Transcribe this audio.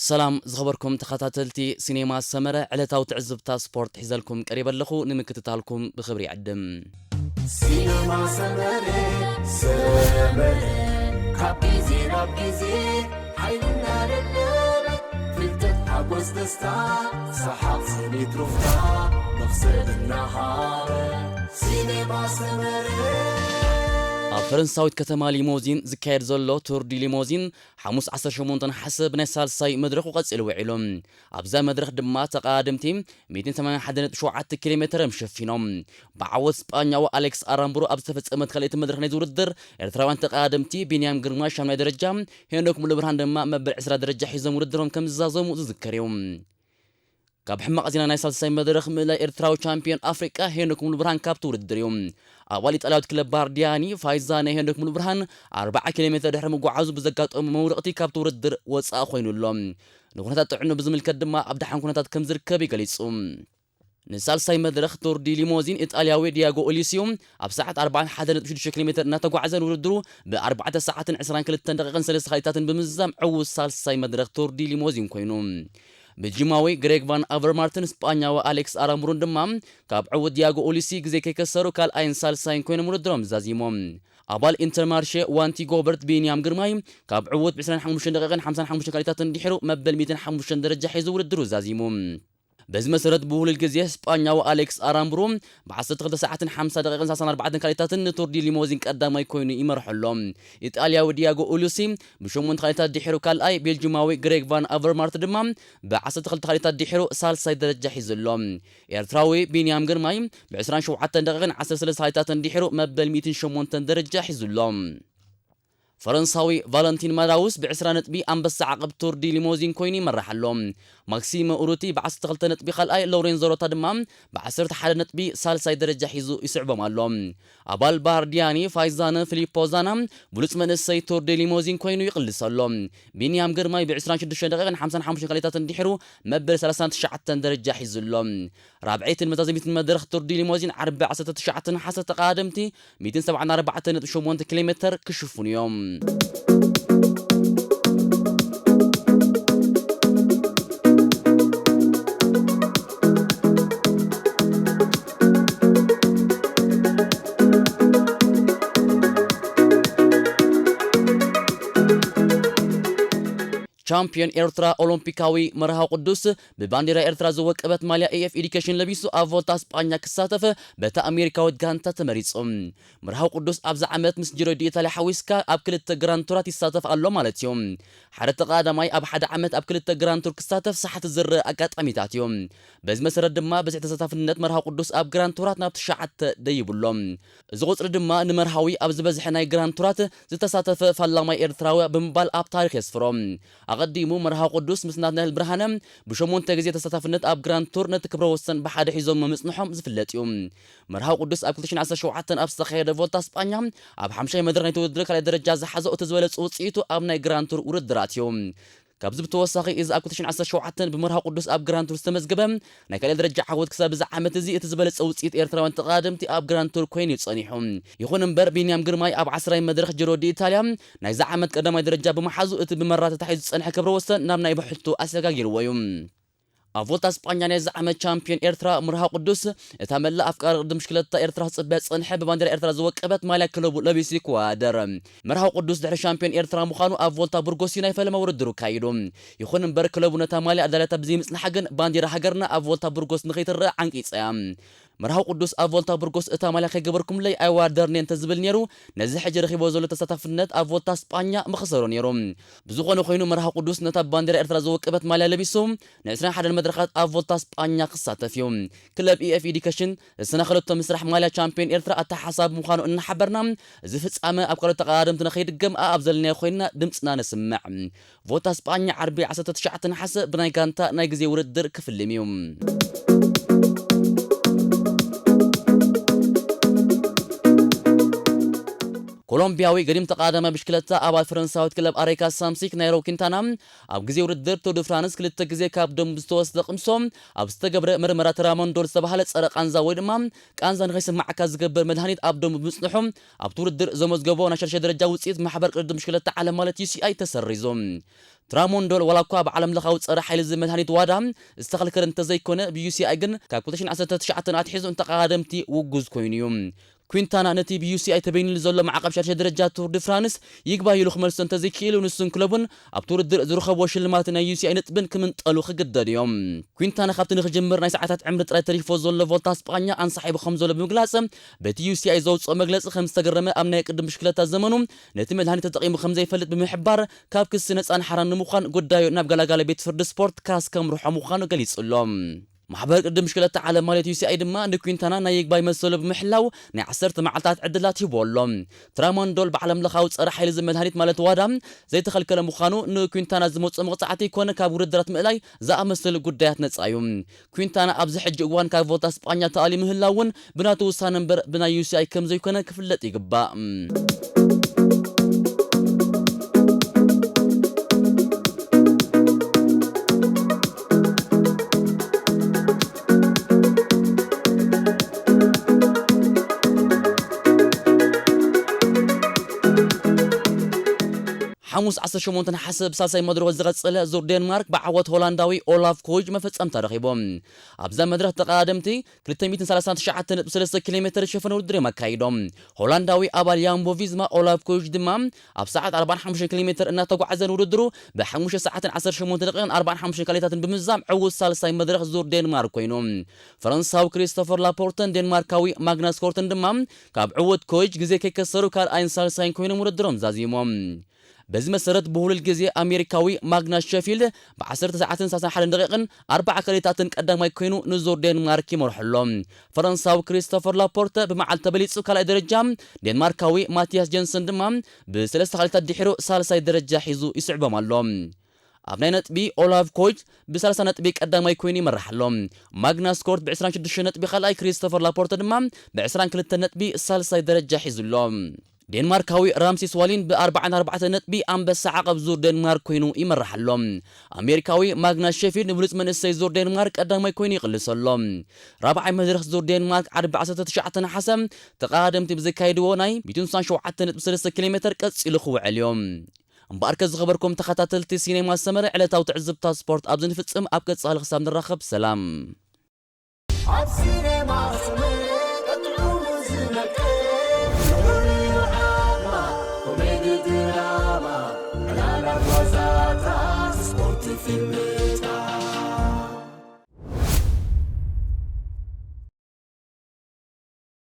ሰላም ዝኸበርኩም ተኸታተልቲ ሲኔማ ሰመረ፣ ዕለታዊ ትዕዝብታ ስፖርት ሒዘልኩም ቀሪበ ኣለኹ። ንምክትታልኩም ብኽብሪ ይዕድም። ሲነማ ሰመረ፣ ሰመረ፣ ካብ ግዜ ናብ ግዜ ሓይልና ደለበ፣ ፍልጠት፣ ሓጎስ፣ ደስታ፣ ሰሓቕ፣ ስኒት፣ ሩፍታ፣ መኽሰብ እናሃበ። ሲነማ ሰመረ። ኣብ ፈረንሳዊት ከተማ ሊሞዚን ዝካየድ ዘሎ ቱር ዲ ሊሞዚን ሓሙስ ዓሰርተ ሸሞንተ ነሓሰ ብናይ ሳልሳይ መድረኹ ቀጺሉ ውዒሉ። ኣብዛ መድረኽ ድማ ተቐዳደምቲ ሚእትን ሰማንያን ሓደን ነጥቢ ሸውዓተ ኪሎ ሜተር እዮም ሸፊኖም። ብዓወት ስጳኛዊ ኣሌክስ ኣራምብሮ ኣብ ዝተፈጸመት ካልኣይቲ መድረኽ ናይዚ ውድድር፣ ኤርትራውያን ተቐዳደምቲ ቢንያም ግርማ ሻምናይ ደረጃ፣ ሄኖክ ሙሉብርሃን ድማ መበል ዕስራ ደረጃ ሒዞም ውድድሮም ከም ዝዛዘሙ ዝዝከር እዩ። ካብ ሕማቕ ዜና ናይ ሳልሳይ መድረኽ ምእላይ ኤርትራዊ ቻምፒዮን ኣፍሪቃ ሄኖክ ሙሉብርሃን ካብቲ ውድድር እዩ። ኣባል ኢጣልያዊት ክለብ ባርዲያኒ ፋይዛነ ሄኖክ ሙሉብርሃን ኣርብዓ ኪሎ ሜተር ድሕሪ ምጉዓዙ ብዘጋጠሙ መውደቕቲ ካብቲ ውድድር ወጻኢ ኮይኑ ኣሎ። ንኩነታት ጥዕኑ ብዝምልከት ድማ ኣብ ደሓን ኩነታት ከም ዝርከብ እዩ ገሊጹ። ንሳልሳይ መድረኽ ቱር ዲ ሊሞዚን ኢጣልያዊ ዲያጎ ኦሊሲዮ ኣብ ሰዓት ኣርባዓን ሓደን ነጥቢ ሽዱሽተ ኪሎ ሜተር እናተጓዕዘ ንውድድሩ ብኣርባዕተ ሰዓትን ዕስራን ክልተን ደቂቕን ሰለስተ ካልኢታትን ብምዝዛም ዕዉት ሳልሳይ መድረኽ ቱር ዲ ሊሞዚን ኮይኑ። ብጅማዊ ግሬግ ቫን ኣቨርማርትን ስጳኛዊ ኣሌክስ ኣራምቡሩን ድማ ካብ ዕዉት ዲያጎ ኦሊሲ ግዜ ከይከሰሩ ካልኣይን ሳልሳይን ኮይኖም ውድድሮም ዛዚሞም። ኣባል ኢንተርማርሼ ዋንቲ ጎበርት ቢንያም ግርማይ ካብ ዕዉት ብ ዕስራን ሓሙሽተን ደቂቕን ሓምሳን ሓሙሽተን ካልኢታትን ድሒሩ መበል ሚእትን ሓሙሽተን ደረጃ ሒዙ ውድድሩ ዛዚሙ። በዚ መሰረት ብውህሉል ግዜ ስጳኛዊ ኣሌክስ ኣራምቡሩ ብ ዓሰርተ ክልተ ሰዓትን ሓምሳ ደቂቕን ሰላሳን ኣርባዕተን ካልኢታትን ንቱር ዲ ሊሞዚን ቀዳማይ ኮይኑ ይመርሖ ኣሎ። ኢጣልያዊ ዲያጎ ኡሉሲ ብሸሞንተ ካልኢታት ድሒሩ ካልኣይ፣ ቤልጂማዊ ግሬግ ቫን ኣቨርማርት ድማ ብ ዓሰርተ ክልተ ካልኢታት ድሒሩ ሳልሳይ ደረጃ ሒዙ ኣሎ። ኤርትራዊ ቢንያም ግርማይ ብ ዕስራን ሸውዓተን ደቂቕን ዓሰርተ ሰለስተ ካልኢታትን ድሒሩ መበል ሚእትን ሸሞንተን ደረጃ ሒዙ ኣሎ። ፈረንሳዊ ቫለንቲን ማዳውስ ብ ዕስራ ነጥቢ ኣንበሳ ዓቐብ ቱር ዲ ሊሞዚን ኮይኑ ይመርሕ ኣሎ። ማክሲሞ ኡሩቲ ብ ዓሰርተ ክልተ ነጥቢ ካልኣይ፣ ሎሬንዞ ሮታ ድማ ብ ዓሰርተ ሓደ ነጥቢ ሳልሳይ ደረጃ ሒዙ ይስዕቦም ኣሎ። ኣባል ባርዲያኒ ፋይዛነ ፊሊፖ ዛና ብሉጽ መንእሰይ ቱር ዲ ሊሞዚን ኮይኑ ይቕልስ ኣሎ። ቢንያም ግርማይ ብ ዕስራን ሽዱሽተን ደቂቕን ሓምሳን ሓሙሽተን ካልኢታትን ድሒሩ መበል ሰላሳን ትሽዓተን ደረጃ ሒዙ ኣሎ። ራብዐይትን መዛዘሚትን መድረኽ ቱር ዲ ሊሞዚን ዓርቢ ዓሰርተ ትሽዓተ ነሓሰ ተቐዳደምቲ ሚእትን ሰብዓን ኣርባዕተን ነጥቢ ሸሞንተ ኪሎ ሜተር ክሽፍኑ እዮም። ቻምፒዮን ኤርትራ ኦሎምፒካዊ መርሃዊ ቅዱስ ብባንዲራ ኤርትራ ዝወቀበት ማልያ ኤኤፍ ኤዲኬሽን ለቢሱ ኣብ ቮልታ ስጳኛ ክሳተፍ በታ ኣሜሪካዊት ጋንታ ተመሪጹ። መርሃዊ ቅዱስ ኣብዚ ዓመት ምስ ጂሮ ዲ ኢታልያ ሓዊስካ ኣብ ክልተ ግራንድ ቱራት ይሳተፍ ኣሎ ማለት እዩ። ሓደ ተቐዳዳማይ ኣብ ሓደ ዓመት ኣብ ክልተ ግራንድ ቱር ክሳተፍ ሳሕቲ ዝረአ ኣጋጣሚታት እዩ። በዚ መሰረት ድማ ብዝሒ ተሳታፍነት መርሃዊ ቅዱስ ኣብ ግራንድ ቱራት ናብ ትሽዓተ ደይቡ ኣሎ። እዚ ቁጽሪ ድማ ንመርሃዊ ኣብ ዝበዝሐ ናይ ግራንድ ቱራት ዝተሳተፈ ፈላማይ ኤርትራዊ ብምባል ኣብ ታሪኽ የስፍሮ። ኣቐዲሙ መርሃዊ ቅዱስ ምስ ናትናኤል ብርሃነ ብሸሞንተ ግዜ ተሳታፍነት ኣብ ግራንድ ቱር ነቲ ክብረ ወሰን ብሓደ ሒዞም ምጽንሖም ዝፍለጥ እዩ። መርሃዊ ቅዱስ ኣብ ክልተ ሽሕን ዓሰርተ ሸውዓተን ኣብ ዝተኻየደ ቮልታ ስጳኛ ኣብ ሓምሻይ መድረኽ ናይቲ ውድድር ካልኣይ ደረጃ ዝሓዞ እቲ ዝበለጸ ውጽኢቱ ኣብ ናይ ግራንድ ቱር ውድድራት እዩ። ካብዚ ብተወሳኺ፣ እዚ ኣብ ክልተ ሽሕን ዓሰርተ ሸውዓተን ብመርሃዊ ቅዱስ ኣብ ግራንድ ቱር ዝተመዝገበ ናይ ካልኣይ ደረጃ ዓወት ክሳብ እዚ ዓመት እዚ እቲ ዝበለጸ ውጽኢት ኤርትራውያን ተቐዳደምቲ ኣብ ግራንድ ቱር ኮይኑ እዩ ጸኒሑ። ይኹን እምበር፣ ቢንያም ግርማይ ኣብ ዓስራይ መድረኽ ጂሮ ዲ ኢታልያ ናይዚ ዓመት ቀዳማይ ደረጃ ብምሓዙ፣ እቲ ብመራ ተታሒዙ ዝጸንሐ ክብረ ወሰን ናብ ናይ ብሕቱ ኣሰጋጊርዎ እዩ። ኣብ ቮልታ ስጳኛ ናይዚ ዓመት ቻምፒዮን ኤርትራ መርሃዊ ቅዱስ፣ እታ መላእ ኣፍቃሪ ቅድም ብሽክለታ ኤርትራ ክጽበያ ዝጸንሐ ብባንዴራ ኤርትራ ዝወቀበት ማልያ ክለቡ ለቢሱ ይወዳደር። መርሃዊ ቅዱስ ድሕሪ ሻምፒዮን ኤርትራ ምዃኑ ኣብ ቮልታ ቡርጎስ እዩ ናይ ፈለማ ውድድሩ ኣካይዱ። ይኹን እምበር ክለቡ ነታ ማልያ ኣዳልያታ ብዘይምጽንሓ ግን ባንዴራ ሃገርና ኣብ ቮልታ ቡርጎስ ንኸይትረአ ዓንቂጻ እያ። መርሃዊ ቅዱስ ኣብ ቮልታ ቡርጎስ እታ ማልያ ከይገበርኩምለይ ኣይወዳደርን እየ እንተዝብል ነይሩ፣ ነዚ ሕጂ ረኺብዎ ዘሎ ተሳታፍነት ኣብ ቮልታ ስጳኛ ምኸሰሮ ነይሩ። ብዝኾነ ኮይኑ መርሃዊ ቅዱስ ነታ ብባንዴራ ኤርትራ ዝወቀበት ማልያ ለቢሱ ንዕስራን ሓደን መድረኻት ኣብ ቮልታ ስጳኛ ክሳተፍ እዩ። ክለብ ኢኤፍ ኤዲኬሽን ዘሰናኸለቶ ምስራሕ ማልያ ቻምፒዮን ኤርትራ ኣተሓሳቢ ምዃኑ እናሓበርና፣ እዚ ፍጻመ ኣብ ካልኦት ተቐዳደምቲ ንኸይድገም ኣብ ዘለናዮ ኮይንና ድምጽና ነስምዕ። ቮልታ ስጳኛ ዓርቢ ዓሰርተ ትሽዓተ ነሓሰ ብናይ ጋንታ ናይ ግዜ ውድድር ክፍልም እዩ። ኮሎምቢያዊ ገዲም ተቐዳዳማይ ብሽክለታ ኣባል ፈረንሳዊት ክለብ ኣሬካ ሳምሲክ ናይሮ ኪንታና ኣብ ግዜ ውድድር ቱር ድ ፍራንስ ክልተ ግዜ ካብ ደም ዝተወስደ ቅምሶ ኣብ ዝተገብረ ምርመራ ትራሞንዶል ዝተባህለ ጸረ ቃንዛ ወይ ድማ ቃንዛ ንኸይስማዓካ ዝገብር መድሃኒት ኣብ ደሙ ብምጽንሑ ኣብቲ ውድድር ዘመዝገቦ ናይ ሻድሻይ ደረጃ ውጽኢት ማሕበር ቅድድም ብሽክለታ ዓለም ማለት ዩ ሲ ኣይ ተሰሪዙ። ትራሞንዶል ዋላ እኳ ብዓለም ለኻዊ ጸረ ሓይሊ ዝመድሃኒት ዋዳ ዝተኸልከለ እንተዘይኮነ ብዩ ሲ ኣይ ግን ካብ ክልተ ሽሕን ዓሰርተ ትሽዓተን ኣትሒዙ ንተቐዳደምቲ ውጉዝ ኮይኑ እዩ። ኩንታና ነቲ ብዩ ሲ ኣይ ተበይኑሉ ዘሎ ማዕቐብ ሻድሻይ ደረጃ ቱር ድ ፍራንስ ይግባይ ኢሉ ክመልሶ እንተዘይክኢሉ ንሱን ክለቡን ኣብቲ ውድድር ዝረኸብዎ ሽልማት ናይ ዩ ሲ ኣይ ነጥብን ክምንጠሉ ክግደዱ እዮም። ኩንታና ካብቲ ንክጅምር ናይ ሰዓታት ዕምሪ ጥራይ ተሪፎ ዘሎ ቮልታ ስጳኛ ኣንሳሒቡ ከም ዘሎ ብምግላጽ በቲ ዩ ሲ ኣይ ዘውፅኦ መግለፂ ከም ዝተገረመ ኣብ ናይ ቅድም ብሽክለታ ዘመኑ ነቲ መድሃኒት ተጠቒሙ ከም ዘይፈልጥ ብምሕባር ካብ ክሲ ነፃን ሓራን ንምዃን ጉዳዩ ናብ ገላጋሊ ቤት ፍርዲ ስፖርት ካስ ከምርሖ ምዃኑ ገሊጹ ኣሎ። ማሕበር ቅድም ብሽክለታ ዓለም ማለት ዩ ሲ ኣይ ድማ ንኩንታና ናይ ይግባይ መሰሉ ብምሕላው ናይ ዓሰርተ መዓልታት ዕድላት ሂቡ ኣሎ። ትራሞንዶል ብዓለም ለኻዊ ጸረ ሓይሊ ዝመድሃኒት ማለት ዋዳ ዘይተኸልከለ ምዃኑ ንኩንታና ዝመፅኦ መቕጻዕቲ ኮነ ካብ ውድድራት ምእላይ ዝኣመሰሉ ጉዳያት ነጻ እዩ። ኩንታና ኣብዚ ሕጂ እዋን ካብ ቮልታ ስጳኛ ተኣልዩ ምህላው እውን ብናቱ ውሳነ እምበር ብናይ ዩ ሲ ኣይ ከም ዘይኮነ ክፍለጥ ይግባእ። ሓሙስ ዓሰርተ ሸሞንተ ነሓሰ ብሳልሳይ መድረኹ ዝቐጸለ ዙር ዴንማርክ ብዓወት ሆላንዳዊ ኦላፍ ኮይጅ መፈጸምታ ረኺቡ። ኣብዛ መድረኽ ተቐዳደምቲ ክልተ ሚእትን ሰላሳን ትሽዓተን ነጥቢ ሰለስተ ኪሎ ሜተር ዝሸፈነ ውድድር እዮም ኣካይዶም። ሆላንዳዊ ኣባል ያምቦ ቪዝማ ኦላፍ ኮይጅ ድማ ኣብ ሰዓት ኣርባዓን ሓሙሽተን ኪሎ ሜተር እናተጓዓዘ ንውድድሩ ብሓሙሽተ ሰዓትን ዓሰርተ ሸሞንተ ደቂቕን ኣርባዓን ሓሙሽተን ካልኢታትን ብምዛም ዕዉት ሳልሳይ መድረኽ ዙር ዴንማርክ ኮይኑ። ፈረንሳዊ ክሪስቶፈር ላፖርተን ዴንማርካዊ ማግናስ ኮርትን ድማ ካብ ዕዉት ኮይጅ ግዜ ከይከሰሩ ካልኣይን ሳልሳይን ኮይኖም ውድድሮም ዛዚሞም። በዚ መሰረት ብህሉል ግዜ ኣሜሪካዊ ማግናስ ሸፊልድ ብ ዓሰርተ ሰዓትን ሰላሳን ሓደን ደቂቕን ኣርባዓ ካልኢታትን ቀዳማይ ኮይኑ ንዙር ዴንማርክ ይመርሖ ኣሎ። ፈረንሳዊ ክሪስቶፈር ላፖርተ ብመዓልቲ ተበሊጹ ካልኣይ ደረጃ፣ ዴንማርካዊ ማቲያስ ጀንሰን ድማ ብሰለስተ ካልኢታት ድሒሩ ሳልሳይ ደረጃ ሒዙ ይስዕቦም ኣሎ። ኣብ ናይ ነጥቢ ኦላፍ ኮይጅ ብ ሰላሳ ነጥቢ ቀዳማይ ኮይኑ ይመርሕ ኣሎ። ማግናስ ኮርት ብ ዕስራን ሽዱሽተን ነጥቢ ካልኣይ፣ ክሪስቶፈር ላፖርተ ድማ ብ ዕስራን ክልተን ነጥቢ ሳልሳይ ደረጃ ሒዙ ኣሎ። ዴንማርካዊ ራምሲ ስዋሊን ብ ኣርባዓን ኣርባዕተን ነጥቢ ኣንበሳ ዓቐብ ዙር ዴንማርክ ኮይኑ ይመርሕ ኣሎ። ኣሜሪካዊ ማግናስ ሸፊልድ ንብሉጽ መንእሰይ ዙር ዴንማርክ ቀዳማይ ኮይኑ ይቕልስ ኣሎ። ራብዓይ መድረኽ ዙር ዴንማርክ ዓርቢ ዓሰርተ ትሽዓተ ነሓሰ ተቐዳደምቲ ብዘካየድዎ ናይ ሚእትን ስሳን ሸውዓተን ነጥቢ ሰለስተ ኪሎ ሜተር ቀጺሉ ክውዕል እዩ። እምበኣርከ ዝኸበርኩም ተኸታተልቲ ሲኔማ ሰመረ ዕለታዊ ትዕዝብታ ስፖርት ኣብዚ ንፍጽም። ኣብ ቀጻሊ ክሳብ ንራኸብ ሰላም። ኣብ ሲኔማ